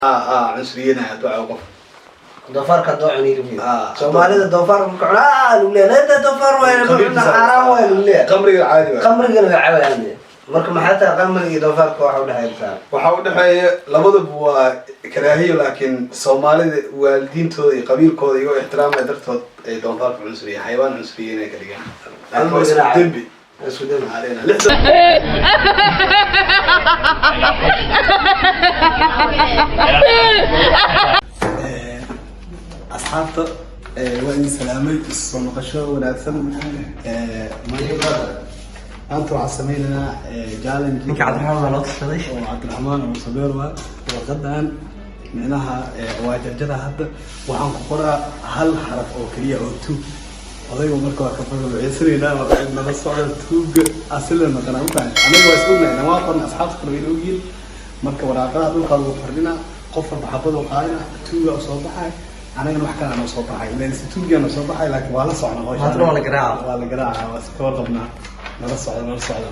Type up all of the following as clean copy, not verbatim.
Cunsuriyeyna hadduu cabo qof. Doofaarka haddoo cuni hilibkiisa. Ah. Soomaalida doofaarka marka cunaa lagu leeyahay, "Inta doofaar waay, xaaraan waay," lagu leeyahay. Qamriga caadi waay. Qamrigana way cabayaan. Marka maxay tahay qamriga iyo doofaarka waxa udhexeeya? Waxaa u dhexeeya labaduba waa karaahiyo, laakiin Soomaalida waalidiintooda iyo qabiilkooda iyagoo ixtiraamaya dartood ay doofaarka cunsuriya, xayawaan cunsuriya inay ka dhigaan. Laakiin waa isku dembi. Isku dembi. Maxaa leenahay? Lixdan. Asxaabta, waa idin salaamay, soo noqosho wanaagsan. Maanta waxaan sameynaynaa challenge. Ninka Cabdiraxmaan baa loo tashaday. Oo Cabdiraxmaan oo sabeer waa warqadan, micnaha waa jarjara. Hadda waxaan ku qoraa hal xaraf oo keliya oo tuug odaygu. Marka waa ka fagabaceysanaynaa, waa cid nala socda, tuuga asila naqanaa ma fahanti. Anaga waa is ognahay, nama qorna, asxaabta kale wayna ogyihiin. Marka waraaqadaha dhulkaa lagu fardhina, qof walba xabadoo qaadina, tuuga u soo baxay, anagana wax kale noo soo baxay, ilaan si tuugaa noo soo baxay, laakiin waa la socna hawsha. Maantana waa la garaaca. Waa la garaaca, waa iska warqabnaa. Nala socda, nala socda.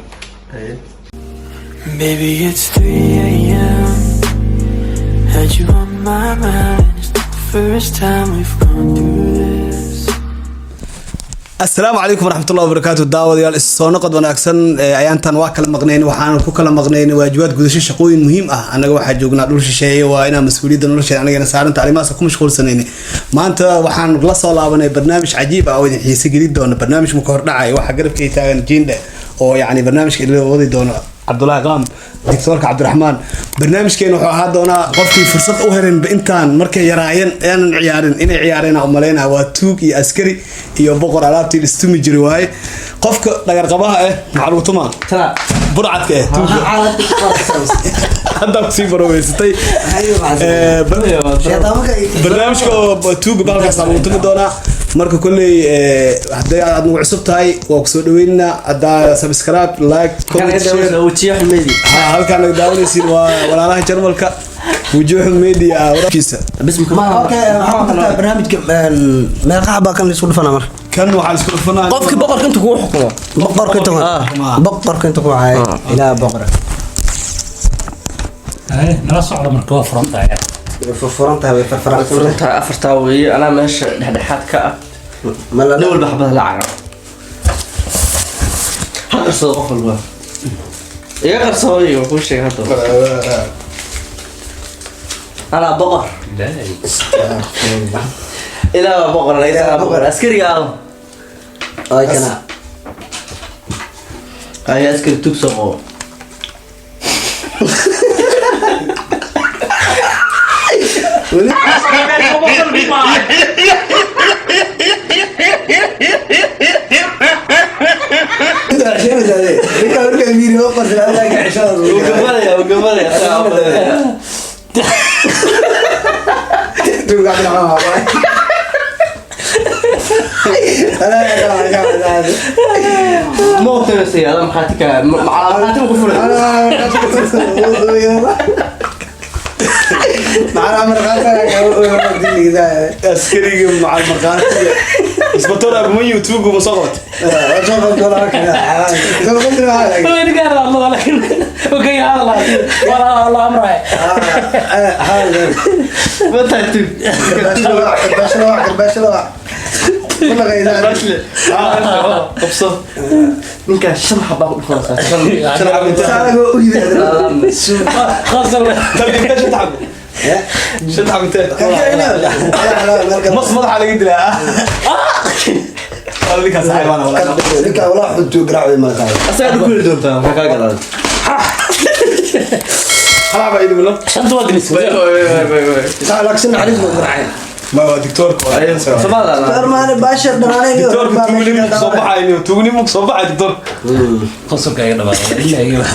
Baby, it's 3 a.m. Had you on my mind. It's not the first time we've gone through this. Asalaamu calaykum waraxmatullahi wabarakaatu. Daawadayaal, is soo noqod wanaagsan. Ayaantan waa kala maqnayn, waxaan ku kala maqnayn waajibaad gudasho, shaqooyin muhiim ah. Annaga waxaa joognaa dhul shisheeye, waa inaan mas-uuliyadda nolosheeda anagana saaranta, arrimahaas ku mashquulsanayn. Maanta waxaan la soo laabanay barnaamij cajiib ah oo idin xiise gelin doona. Barnaamij muka hordhacay, waxaa garabkay taagan Jiindhe oo yacni barnaamijka ila wadi doono, Cabdulaahi Qaam, Doctorka Cabdiraxmaan. Barnaamijkeena wuxuu ahaa doonaa qofkii fursad u helin intaan markay yaraayeen aanan ciyaarin inay ciyaareen u malaynaa, waa tuug iyo askari iyo boqor, alaabtii listumi jiri waaye. Qofka dhagarqabaha ah maxaa lagu tumaa? Burcadka ah, tuugga haddaa kusii baroweysatay. Barnaamijka oo tuuga bahalkaas lagu tumi doonaa. Marka kolley, hadday aad nagu cusub tahay, waa kusoo dhaweynaa. Haddaa subscribe, like, comment, share. Wajiyo Xumeydi. Ha, halkaan naga daawanaysiin waa walaalaha Jarmalka, Wujuuxu Media warkiisa. Okay, waxaa ku jirtaa barnaamijka meeqa xabaa kan la isku dhufanaa marka? Kan waxaa isku dhufanaa Qofkii boqorka inta kugu xukumo. Boqorka inta boqorka inta ku haya ilaa boqora. Nala socda marka, waa furan tahay. Way furfuran tahay, way farfaran. Furantaa, afartaa weeye. Anaa meesha dhexdhexaad ka ah. Ma la Nin walba xabada la carar ha qarsado, qof walba iga qarsooy, waa kuu sheegay hadda. Anaa boqor, ilaa waa boqor, ilaa boqor askariga ah. Ay, kana. Ay, askari tug soo qabo. Ninka marka miiri boqorka adaa ka cishada. Wuu gabanaya, wuu gabanaya, asagaa gabanaya. Tuuga Cabdiraxmaan waa baay. Ma ogtahay adaa markhaati ka macalaa markhaati ku furay. Askariga macal markhaatiga isbatoor abumanyu tuugu ma soo qabatay? Ma tahay tug? Qabso ninkaa, shan xabaa ku dhufanaysaa, shan. Shan xabo intee? Tan intee? Shan xabo, shan xabo intee? Mas madaxa laga dilaa. Wala ninkaas xayawaan wala. Asagaa dhul ku heli doontaa, maxaa kaa gadaan? Hal xaba idin. Shanta waa gelis. Ma waa doctorka waa doctorka, tuugnimo soo baxay, tuugnimo soo baxay doctorka. Qosolka iga dhamaaday ilaa iga.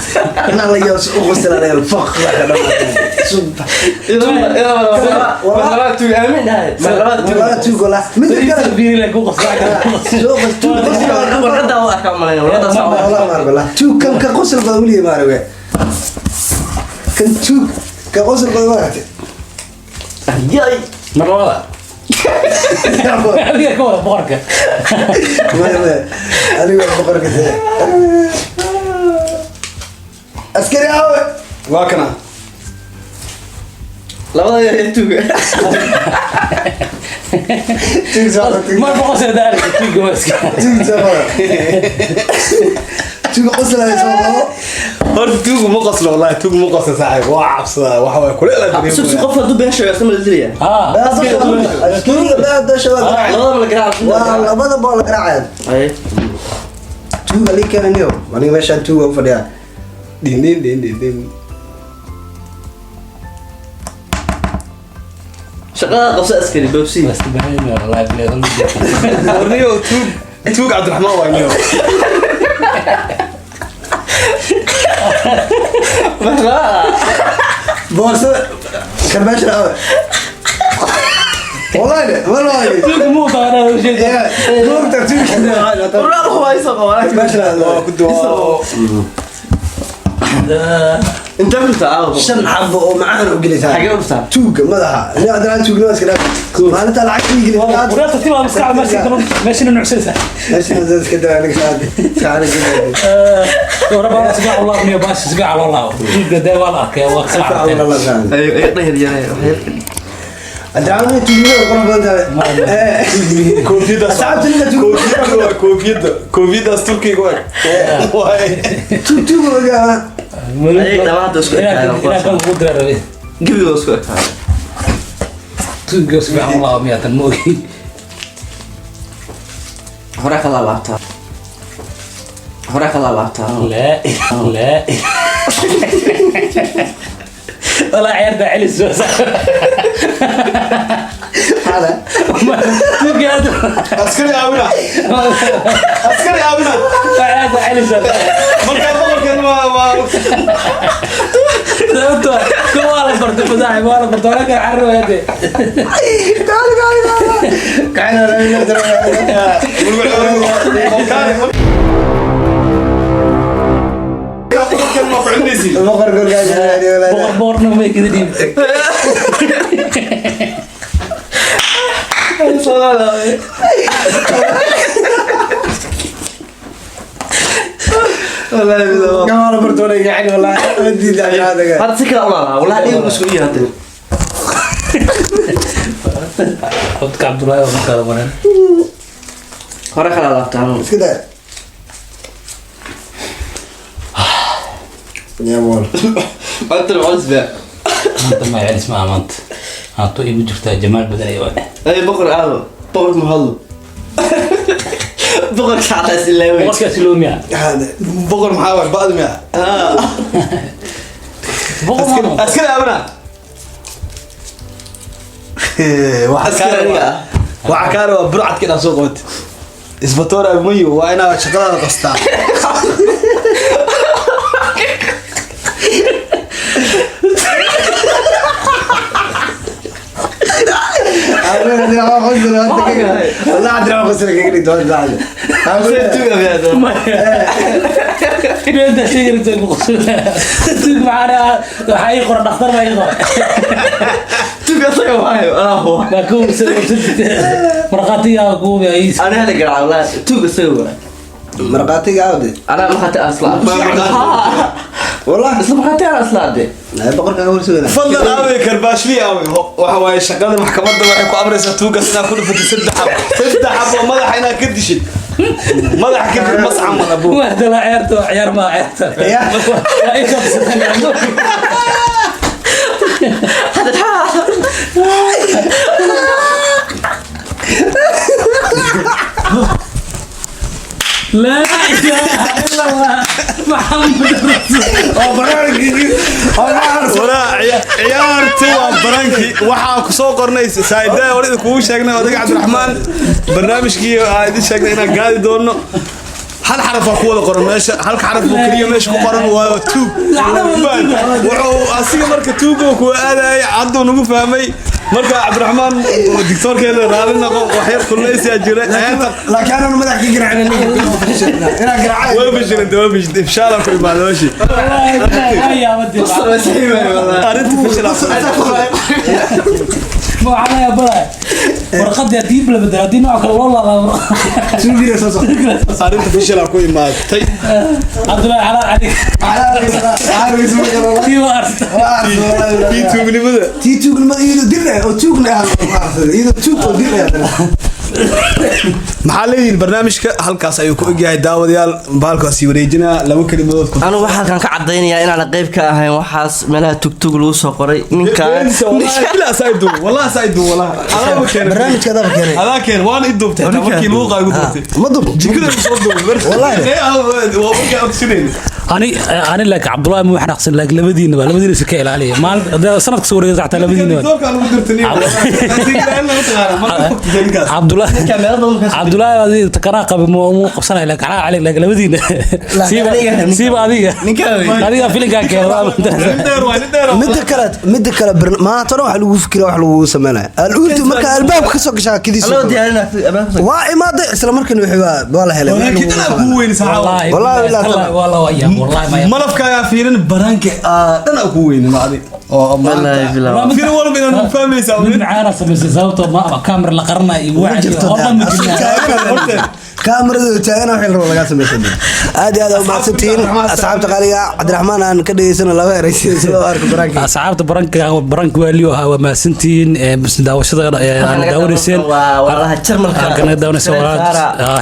Tuug kan qosol badan weligay ma arag. Kan tuug ka qosol badan ma aragtay. Mar labada adiga ka wada boqorka. Maya, maya, aniga boqorka see askari aawe? Waa kana. Labada tuuga. Tuug soo qabo, tuug. Ma boqosol daaray tuuga waa iska. Tuug soo qabo. Tuug qoslaya soo qabo. Horta tuugu ma qoslo, wallahi tuugu ma qoslo saaxiib, waa cabsadaa, waxa waay kuleel aad Sug sug, qof hadduu been sheego isna ma la dilaya? Ah. Tuuga baa shabaab garaacaya. Labadaba la garaaca. Waa labada baa la garaacaya. Ay. Tuuga lii keenaniyo. Aniga meeshaan tuuga u fadhiyaa. Din din din din din. Shaqada qabso askari boobsi. Bas bahay ma wallahi billahi. Warniyo tuug tuug Cabdiraxmaan waa niyo. Boorsada karbaasha awe. Wallahi wallahi. Tuuga muu baaraa u sheegay. Tuugta tuugta. Walaal waa isoo qabaa. Karbaasha waa ku duwaa. Inta ku taa. Shan xabo oo macaan u gelaysaa. Xagee u dhuftaa? Tuuga madaxa. Nin Cabdiraxmaan tuugnimo iska dhaaf. Maalinta lacag ii gelin. Walaal tartiib waa maskax meesha kan meesha nuucsanaysa. Meesha iska daa aniga saadi. Saadi gelin. Waraba sigaa u laabniyo baash sigaa loo laabo. Tuuga daa waa la arkay waa kala Allah cartay. saadi. Ay ay dhahir yaray. Cabdiraxmaan tuugnimo qurux badan tahay. Koofiyadaas. Asxaabta ninka tuuga. Koofiyadda waa koofiyadda. Koofiyadaas Turkiga waa. Waay. Tuug tuug ogaa. Ay dhawaad isku Inaa kan ugu diraa rabe. Gebiga isku ekaa. Tuuga sigaa u laabo miyaa tan moogi. Hore kala laabtaa. Hore kala laabtaa. لا لا والله عيرنا علي Hada. tuuga aad Askari aawina. Askari aawina. عيرنا علي Markaa boqorkan waa waa sababto kuwa waa la bartay fadaaxi waa la bartay wala kala carro hade. Taal taal taal. Kacina boqorkan waa ku celinaysiin. boqor gorgaa. Boqor boqorna may kada dhiib. Gamaal bartoonay gacin wallahi. Diida hadaga. Hadda si kale u laabaa. Wallahi dhiig isku iyo hadda. Codka Cabdullaahi waa kala maran. Hore kala laabtaa. Iska daa. Ya wal. Maanta culus baa. Maanta ma celis ma maanta haanto igu jirtaa jamaal badan ay waa. Ay boqor aabo. Boqor muhallo. Boqor kacdaas ilaa weyn. Boqorkaasi loo miyaa. Hada. Boqor maxaa waay ba'd miyaa? Boqor ma Askari aawina. Waxaa kaa rabaa. Waxaa kaa rabaa burcadka inaad soo qabatid. Isbatoor Abumayo waa inaad shaqadaada qastaa. والله عبد الرحمن خسر كيكني دون زعل. Tuuga biyaa. Inta sheegay boqor tuug macana waxaa ii qoran dhakhtar baa ii qoran. Tuuga asaga waayo. Ah huwa. Waa ku markhaatigaa kuubi ay Ana la garaaca wallahi. Tuuga asaga waayo. مرقاتي قاعدة. Ana markhaati asla. والله Isla markhaati ana asla de. لا بقر كان أول سنة. Fadlan aaway karbaashli aaway. Waxa waaye shaqada maxkamadda waxay ku amraysaa tuugaas inaad ku dhufatid saddex xabo. Saddex xabo madaxa inaad ka dishid. Madaxa ka dib mascan wada buu. waa dala ciyaarta waa ciyaar ma ciyaarta waa ii qabsatay. لا اله الا الله محمد رسول. Walaa ciyaartu waa barankii waxaa ku soo qornay saaxiibada hore idin kugu sheegnay odayga Cabdiraxmaan barnaamijkii aan idin sheegnay inaan gaadi doono hal xaraf waa ku wada qoran meesha, halka xaraf buu keliya meesha ku qoran waa tuug. Wuxuu asiga marka tuuga ku aadayay cadduu nagu fahmay. Marka Cabdiraxmaan dictoorkeena raali noqo, wax yar kulmaysiyaa jira ciyaarta. لكن أنا مدح كي قرعنا أنا قرعنا. Waa fashilantay, waa fashilantay, ifshaala ku imaada meeshii. والله يا ودي. Arrinta fashilaa. ما عليا بلا. Warqadii haddii la bedelo, haddii nooc kale loo laalaabo. Tuugina soo socda. Arrinta fishila ku imaatay. Cabdullaahi, xalaal cali tii waa arsta. Tii tuugnimada. Tii tuugnimada, iyadoo dir ah oo tuugna ah, iyadoo tuug oo dir ah. Maxaa leeyihiin? Barnaamijka halkaas ayuu ku egyahay, daawadayaal. Bahalkaasi wareejinaa laba kelimadood ku Anigu waxaa halkan ka cadaynayaa inaan qayb ka ahayn waxaas meelaha tugtug lagu soo qoray ninkaan. Barnaamijka adaba keenay. Adaa keen, waana i duubtay xitaa markii luuqa igu duubtay. Ma dub. Jikada igu soo duubay. Wallahi. Waa markaa odsinayna. Ani laakiin Cabdullaahi ma xanaaqsan, laakiin labadiina ba labadiina iska ilaaliya maalin sanadka soo wareegay xataa labadiina. Doorka lagu dirtay. Cabdullaahi adiga takanaa qaba mu qabsanaya, laakiin xalaal cali, laakiin labadiina siiba adiga adiga filinkaa keena. Midda kale maanta dhan waxa lagu fikira, wax lagu sameynaya aluurtu marka albaabka kasoo gashaa kidiisa Aloo diyaarinaa. Waa imaaday isla markiina wixii waa la helay. Wallaahi. Wallaahi, billahi, billahi. waa yaab, wallahi ma yaab. Malafkaagaa fiirin baraanka dhan aa kuu weynin macdi oo Wallaahi, billahi. firin walba inaan fahmaysaa. Mid macaana samaysay, sababtoo ma kaamera la qaranayo iyo Ma wacyi jirto. oo dhan ma jirnaa. Kaamarada taagana wixii la rabo lagaa samaysan. Aad iyo aad u mahadsantihiin, asxaabta qaaliga. Cabdiraxmaan aan ka dhageysano laba eray sida loo arko baraanka. Asxaabta, baranka baranka waaliyo ahaa, waa mahadsantihiin daawashada aan daawanayseen. Waa walaalaha Jarmalka. Halkan naga daawanaysa.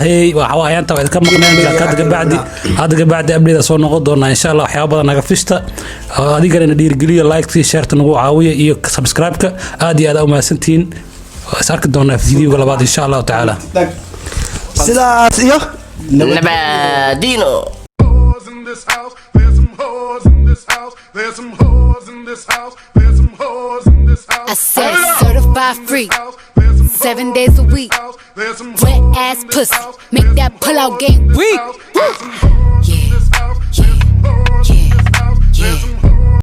Hey, waxa waa ayaanta waa idinka maqneen, laakiin hadda kabacdi update soo noqon doonaa insha Allah. Waxyaabo badan naga fishta. Adigana ina dhiirigeliyo, like, share nagu caawiya iyo subscribe-ka. Aad iyo aad aa u mahadsantihiin. Waa is arki doonaa videoga labaad insha Allahu tacaala. Sidaas iyo Nabadino. Whores in this house. There's some whores in this house. There's some whores in this house. There's some whores in this house. I said certified free, There's some 7 days a week. There's some Wet ass pussy, make that pull out game weak. There's some